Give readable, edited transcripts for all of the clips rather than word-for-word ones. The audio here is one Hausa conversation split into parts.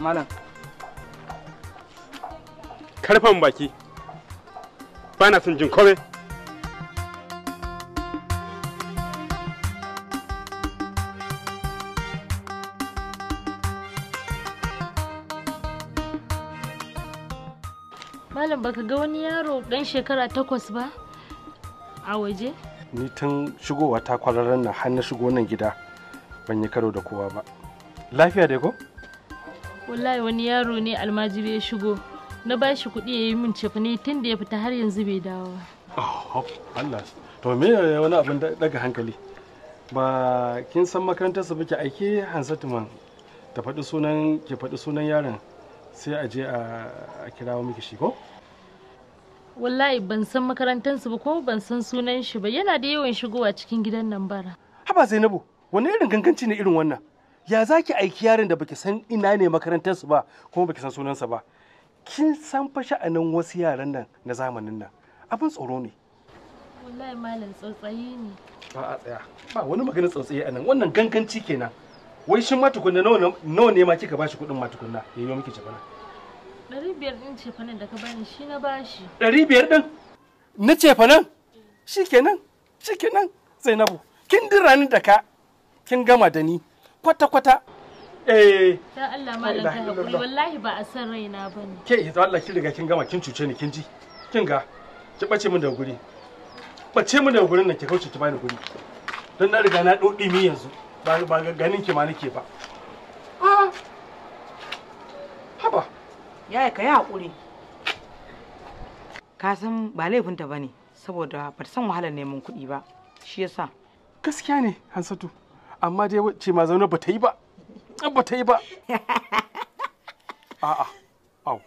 Malam. Karfan baki. Ba na son jin komai. Malam baka ga wani yaro dan shekara 8 ba a waje? Ni tun shigowa ta kwararren nan har na shigo nan gida ban yi karo da kowa ba. Lafiya dai ko? Wallahi wani yaro ne almajiri ya shigo. Na ba shi kuɗi ya yi min cefane tun da ya fita har yanzu bai dawo ba. Oh, Allah. To me wani abin daga hankali? Ba kin san makarantar su bake aike Hansatu man ta faɗi sunan ki faɗi sunan yaron sai a je a kirawo miki shi ko? Wallahi ban san makarantar su ba kuma ban san sunan shi ba. Yana da yawan shigowa cikin gidan nan bara. Haba Zainabu, wani irin ganganci ne irin wannan? Ya zaki aiki yaron da baki san ina ne makarantar su ba kuma baki san sunansa ba? Kin san fa sha'anin wasu yaran nan na zamanin nan abin tsoro ne. Wallahi malam tsautsayi ne. Ba a tsaya. Ba wani magana tsautsayi a nan, wannan ganganci kenan. Wai shin ma tukunna nawa ne ma kika bashi kuɗin ma tukunna ya yi miki cefana? 500 ɗin cefanen da ka bani shi na bashi. 500 ɗin? Na cefanen? Shikenan, shikenan Zainabu. Kin dira ni da ka kin gama da ni kwata kwata. Eh. Dan Allah malam ka hakuri wallahi ba a san raina bane. Ke yanzu Allah kin riga kin gama kin cuce ni kin ji. Kin ga ki bace min daga guri. Bace min daga gurin nan ki kauce ki bani guri. Don na riga na dodi mi yanzu. Ba ganin ki ma nake ba. Ah. Haba. Yaya ka yi hakuri. Ka san ba laifinta bane saboda ba ta san wahalar neman kuɗi ba. Shi yasa. Gaskiya ne Hansatu. Amma dai ce ma zaune ba ta yi ba. Ba ta yi ba. A'a. Au.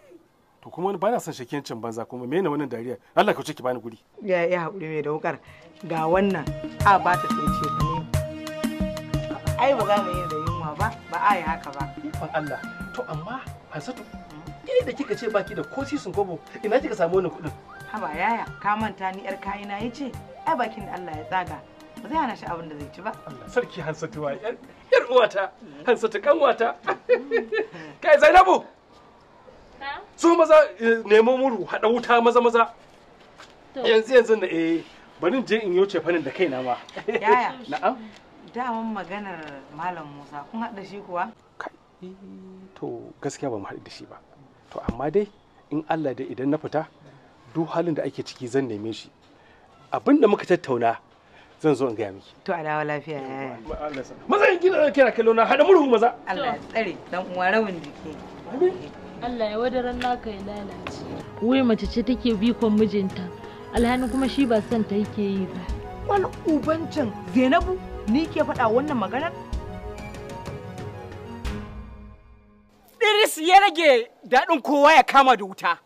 To kuma ba na son shakiyancin banza kuma mene wannan dariya? Allah ka ce ki bani guri. Ya yi hakuri mai daukar ga wannan a ba ta sai ce ne. Ai ba za mu yi da yunwa ba, ba a yi haka ba. Ikon Allah. To amma Hansatu, ke da kika ce baki da ko sisin kobo, ina kika samu wannan kuɗin? Haba yaya, ka manta ni yar kayina yace, ai bakin da Allah ya tsaga. Ba zai hana shi abin da zai ci ba. Allah sarki Hansatu wa yar uwata, Hansatu kanwata. Kai Zainabu. Su maza nemo muru haɗa wuta maza maza. Yanzu yanzu na bari je in yoce fanin da kaina ma. Yaya. Na'am. Daman maganar Malam Musa kun haɗa shi kuwa? Kai to gaskiya ba mu haɗu da shi ba. To amma dai in Allah dai idan na fita duk halin da ake ciki zan neme shi. Abin da muka tattauna zan zo in gaya miki. To a dawo lafiya yaya. Maza in gina kira kallo na haɗa murhu maza. Allah ya tsare dan uwa rawin jiki. Allah ya wadaran naka ya lalace. Wai mace ce take bikon mijinta alhani kuma shi ba son ta yake yi ba. Wani ubancin Zainabu ni ke faɗa wannan maganar? Idris ya rage daɗin kowa ya kama da wuta.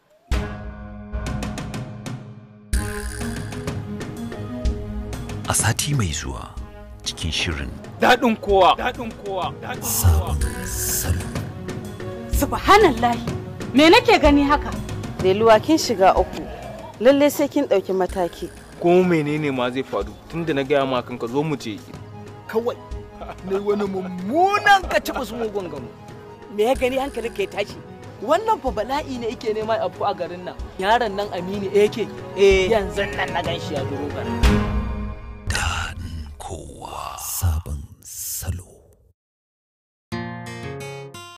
A sati mai zuwa cikin shirin daɗin kowa, daɗin kowa, sabon salo. Subhanallahi, me nake gani haka? Leluwa kin shiga uku, lalle sai kin ɗauki mataki. Ko menene ma zai faru tunda na gaya ma kanka zo mu je. Kawai ne wani mummunan ka ci basu mugun gamu. Me ya gani hankalin ka ya tashi? Wannan fa bala'i ne yake nema abu a garin nan. Yaron nan Aminu yake. Eh yanzu nan na ganshi ya duro garin. Daɗin kowa sabon